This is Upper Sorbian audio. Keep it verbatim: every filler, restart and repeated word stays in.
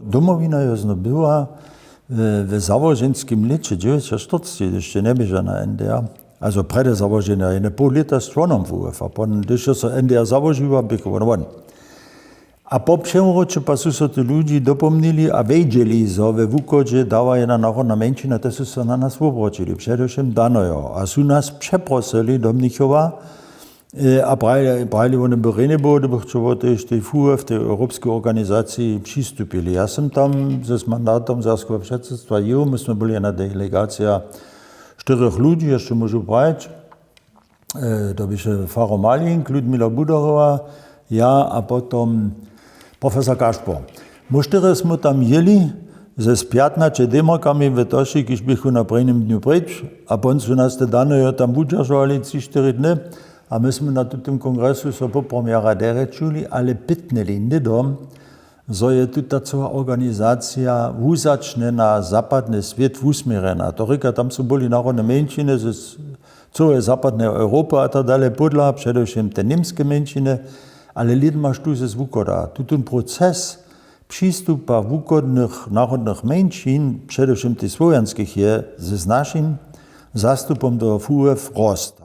Domowina je znowu była w załoženskim lěće dźewjećaštyrceći, hdyž je njeběža na N D R, also prjedy załoženja, jene poł lěta z čłonom W F, a potom, hdyž je so N D R załožiła, běchu won won. A po přewróće pa su so ti ludźi dopomnili a wědźeli, zo we wuchodźe dawa jedna narodna mjeńšina, te su so na nas wobroćili, předewšěm Danojo, a su nas přeprosyli do Mnichowa. A prajili, wone by rjenje było, hdyby chćeło tež tej W F, tej europskej organizaciji přistupili. Ja sym tam z mandatom serbskeho předsydstwa jěł, my smy byli jedna delegacija štyrjoch ludźi, hišće móžu prajić. To běše farar Malink, Ludmila Budarowa, ja a potom profesor Kašpor. My štyrje smy tam jěli z pjatnaće demarkami w toši, kiž běchu na prěnim dnju pryč, a pon su nas te Danojo tam wudźeržowali tři štyri dny. A my smy na tutym kongresu so poprawom jara derje čuli, ale pytnili hnydom, zo je tuta cyła organizacija wuzačnjena, zapadny swět wusměrjena. To rěka, tam su byli narodne mjeńšiny z cyłeje zapadneje Europy a tak dalej, pódla předewšěm te němske mjeńšiny, ale lědmaž tu z wuchoda. Tutón proces přistupa wuchodnych narodnych mjeńšin, předewšěm tych słowjanskich, je z našim zastupom do W F rost.